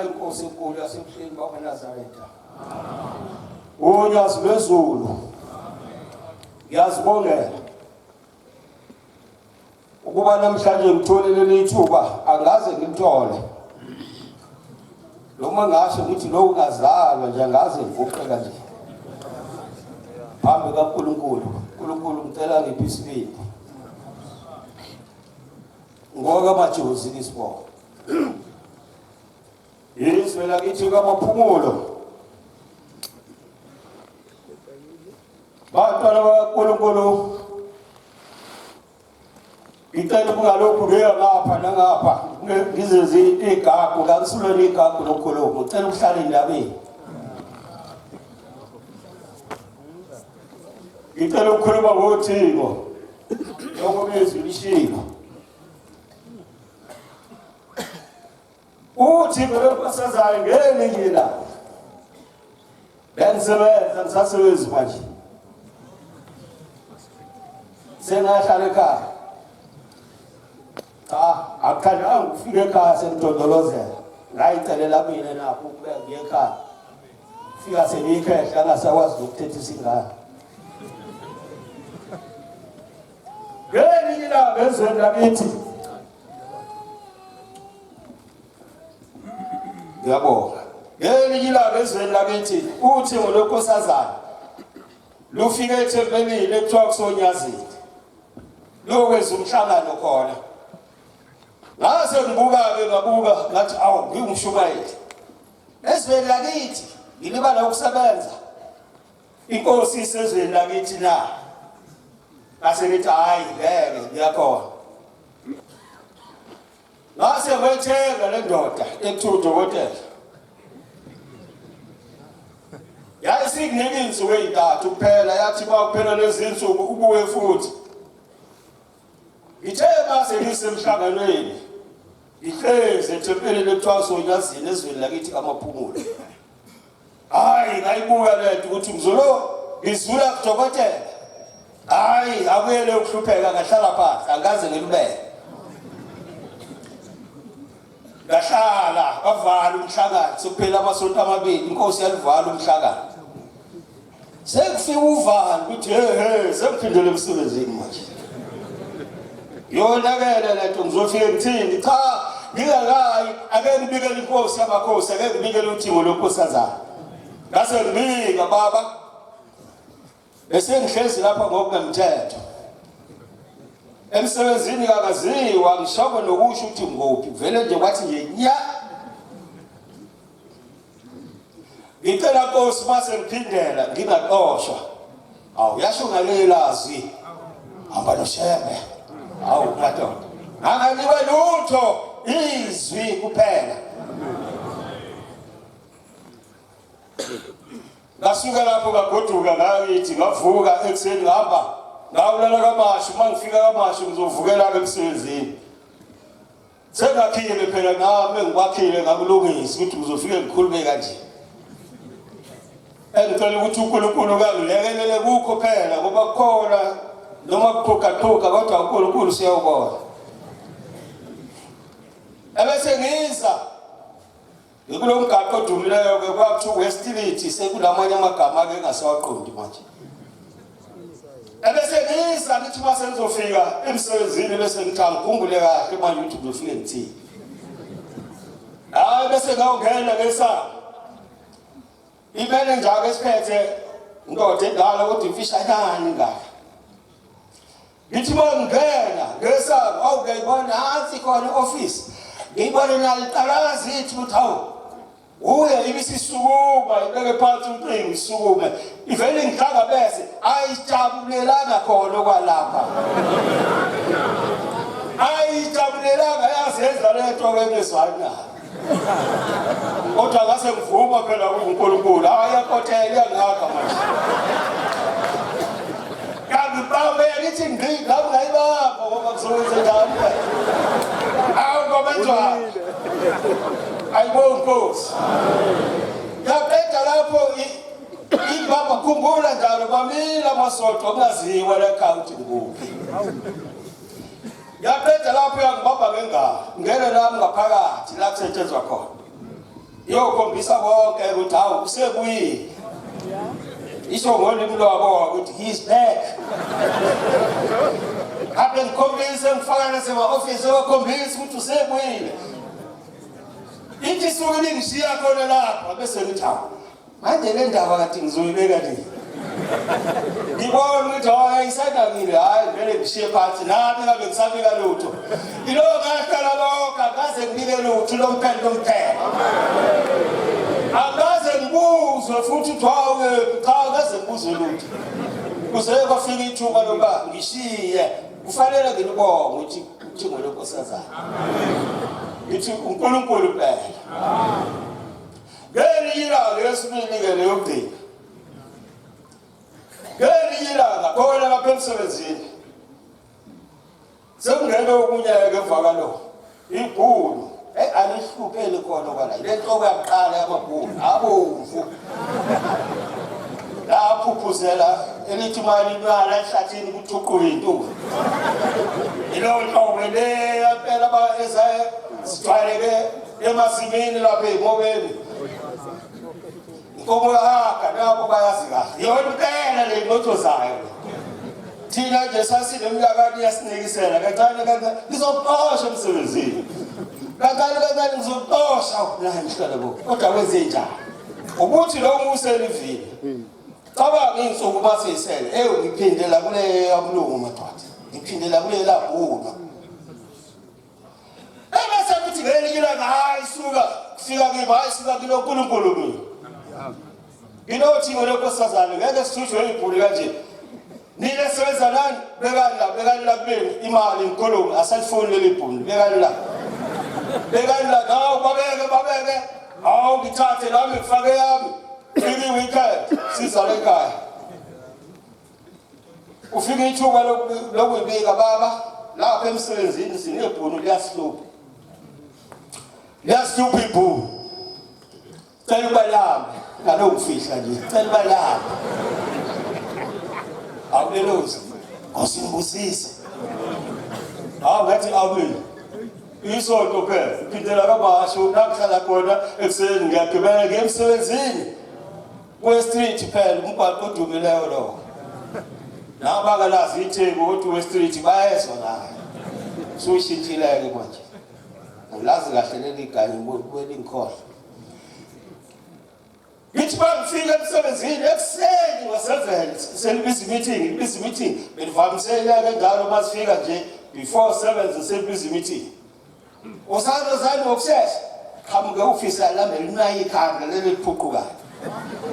Inkosi enkulu yasebuhleni bakwaNazaretha. Unyazi lwezulu. Ngiyazibongela ukuba namhlanje ngithole leli thuba angaze ngilithole. Noma ngasho ngithi lokhu ngazalwa nje angaze ngiguqe kanje. Phambi kaNkulunkulu. uNkulunkulu ngicela ngiphe isibindi. Ngoka majozi isibongo. Izwe lakithi kaMaphumulo. Bantwana bakaNkulunkulu ngicela ukungalokhu ngiya ngapha nangapha ngizenze igagu kangisulweni igagu lokukhuluma ngicela ukuhlala endabeni ngicela ukukhuluma ngothingo njengoba izwi lishilo uthi ngolwenkosazayo ngelinye ilanga bengisebenza ngisasebenzi manje sengahlala ekhaya cha akuthandanga ukufika ekhaya sengidondolozela ngayicelela mina nakho ukubeka ngiye ekhaya fika sengiyikhehla angasakwazi nokuthethisa ingane ngelinye ilanga ezweni lakithi ngiyabonga ngelinye ilanga ezweni lakithi uthi ngolwenkosazana lufike ethempelini ekuthiwa kusonyazini lokwenza umhlangano khona ngase ngibuka-ke ngabuka ngathi awu ngingumshumayeli ezweni lakithi ngilibala ukusebenza Inkosi isezweni lakithi na? Ngase ngithi hayi ngeke ngiyakhona. Ngase ngwethenga le ndoda ekuthiwa udokotela. Yayisikunika iy'nsuku ey'ntathu kuphela yathi uma kuphela lezi nsuku ubuye futhi. Ngithe mase ngisemhlanganweni ngihlezi ethempelini ekuthiwa sonyazini ezweni lakithi kaMaphumulo. Hayi ngayibuka lento ukuthi ngizolo ngizula kudokotela. Hayi akuyele ukuhlupheka ngahlala phansi angikaze ngilubeke. Ngahlala bavala umhlangano sekuphela amasonto amabili inkosi yalivala umhlangano. Sekufika uvalo ukuthi he he sekuphindele emsebenzini manje. Yonakele lento ngizofike ngithini cha ngingakayi ake ngibikele inkosi yamakhosi ake ngibikele uthingo lwenkosazana. Ngase ngibika baba bese ngihlezi lapha ngokungemthetho. Emsebenzini kakaziwa ngishoko nokusho ukuthi ngophi vele nje kwathi nje nya Ngicela Nkosi mase ngiphindela ngingaxoshwa. Awu yasho ngalelazwi. Hamba noShembe. Awu madoda. Angaliwe lutho izwi kuphela. Ngasuka lapho ngagoduka ngakithi ngavuka ekuseni ngihamba ngawulala kaMashu uma ngifika kaMashu ngizovukela emsebenzini. Sengakhile phela nami engikwakhile ngakulungisa ukuthi ngizofike ngikhulume kanje. Engicela ukuthi uNkulunkulu kangilekelele kukho phela ngoba kukhona noma kuqhuqaqhuqa kodwa uNkulunkulu siyawubona. Ebese ngiza ngikulo mgaqo odumileyo ke kwakuthiwa Westility sekulamanye amagama ke engasawaqondi manje. Ebese ngiza ngithi uma sengizofika emsebenzini bese ngithi angikhumbule kahle manje ukuthi ngizofike ngithini. Hayi bese ngawungena ngesango. Ibele njalo esiphethe indoda endala kodwa imfishanyana ingaka. Ngithi uma ngingena ngesango awu ngiyayibona nansi khona i-office. Ngiyibone naliqalaza ithi ukuthi hawu uye ibisisukuma ibeke phansi ucingo isukume ivele ingihlangabeze ayijabulelanga khona okwalapha ayijabulelanga yazenza lento ke ngezwayo nayo kodwa ngase ngivuma phela kuNkulunkulu hayi yakotela iyangihaka manje Ngangibambe ngithi ngqi ngabe ngayibamba ngoba kuzokwenze njani awu ngoba njani ayibongi Nkosi yaqeda lapho ibaba khumbula njalo bamile amasonto kungaziwa la ekhaya ukuthi ngikuphi yaqeda lapho yangibamba ngengalo ngene nami ngaphakathi la kusetshenzwa khona. Iyokhombisa konke ukuthi hawu usebuyile. Isho ngolimi lwabo ukuthi he is back. Ngabe ngikhombise ngifaka nasema-ofisi wakhombisa ukuthi usebuyile. Ithi isuke ibingishiya khona lapha bese ngithi hawu manje le ndaba kade ngizoyibeka nini? Ngibona ukuthi hayi ayisanakile hayi vele ngishiye phansi nami ngabe ngisabika lutho. Ilowo ngahlala lonke akaze ngibike lutho lomphela lomphela. Akaze ngibuzwe futhi ukuthi hawu cha akaze ngibuzwe lutho. Kuze kwafika ithuba lokuba ngishiye kufanele ngilibonge ukuthi uthingo lenkosazana. Ngithi uNkulunkulu kuphela. Ngelinye ilanga yesibili-ke leyokugcina. Ngelinye ilanga khona lapha emsebenzini sekungena okunye-ke emva kwalokho ibhulu eyi alihlupheli khona kwala le nhloko yakuqala yamabhulu abomvu laphuphuzela elithi uma lilwala ehlathini kuthuquka intuli yilowo nhlobo le yampela ezijwayeleke emasimini lapha ey'mobeni inkomo yahaga nabo bayazi kahle yona impela le ngxoxo zayo thina nje sasineminyaka iyasinikisela kancane kancane ngizokuxosha emsebenzini kancane kancane ngizokuxosha la ngihlale bo kodwa kwenze njani ukuthi lo muselivile cabanga iy'nsuku baseyisele ewu ngiphindela kule yabulungu madoda ngiphindela kule labhuma Ebese kuthi ngelinye ilanga hayi suka kufika kimi hayi suka kilo uNkulunkulu mina. Nginothi lenkosazane ngeke sithujwe ibhuli kanje. Nina sebenza nani bekani la bekani la kubeni imali ngikhulume asalifuni leli bhuli bekani la. Bekani la hawu babeke babeke hawu ngithathe nami ngifake yami. Fika weekend sizale ekhaya. Ufika ithuba lokuyibika baba lapha emsebenzini sinebhunu liyasihlupha. Liyasihlupha ibhunu. Cela ubalambe ngalokufihla nje. Cela ubalambe. Awulelozi. Nkosi ngibusise. Hawu ngathi awumini. Isonto phela phindela kamasho la kuhlala khona ekuseni ngiyagibela ngiye emsebenzini. West Street phela umgwaqo odumileyo lowo. Laba abakalazi iTheku ukuthi West Street bayezwa nayo. Usuyishintshile-ke manje. Ngilazi kahle leli ganye kwelingikhohlwa. Ngithi bangifika emsebenzini ekuseni ngo-7 selibiza meeting, ibiza meeting. Belivamisele-ke njalo uma sifika nje before 7 selibiza meeting. Usana zani ngokushesha. Qhamuke ufisa lambe linayi ikhanda leli liphuqukayo.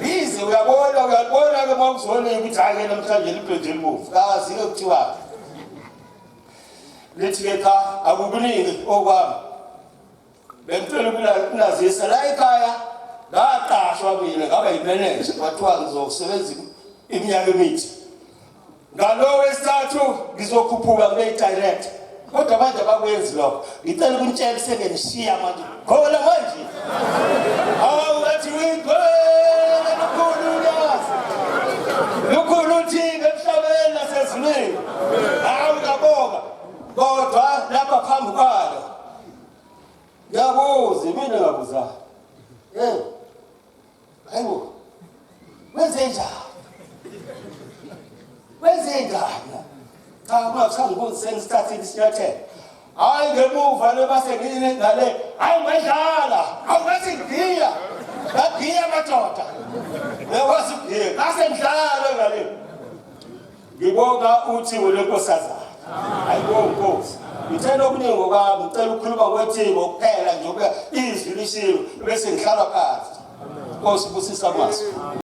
Bize uyabona uyabona ke uma uzone ukuthi hayi ke namhlanje libheje elibovu. Kazi ke kuthiwa. Lithi ke cha akukuningi okwami. Bengicela ukunazisa la ekhaya ngaqashwa mina ngaba yimeneja kwathiwa ngizosebenza iminyaka emithi. Ngalowo wesithathu ngizokhuphuka ngibe i-director. Kodwa manje abakwenzi lokho. Ngicela ukunitshela sengenishiya manje. Khona manje. Hawu ngathi uyigcwele lukhulu ulwazi. Lukhulu uthini emhlabeni nasezulwini. Hawu ngabonga. Kodwa lapha phambi kwalo. Ngiyabuza mina ngabuza. Eh. Hayibo. Wenze njani? Wenze njani? Cha kungakusangibuzi sengisithathile isinyathelo. Hayi ngemuva le base ngine ngale. Hayi ngadlala. Hawu ngathi ngiya. Ngagiya madoda. Uyakwazi ukugiya. Ngase ngidlala ngale. Ngibonga uthingo lwenkosazana. Hayibo nkosi. Ngithela okuningi ngokwami, ngicela ukukhuluma kwethingo kuphela nje ukuba izwi lishilo bese ngihlala phansi. Nkosi busisa amazwi.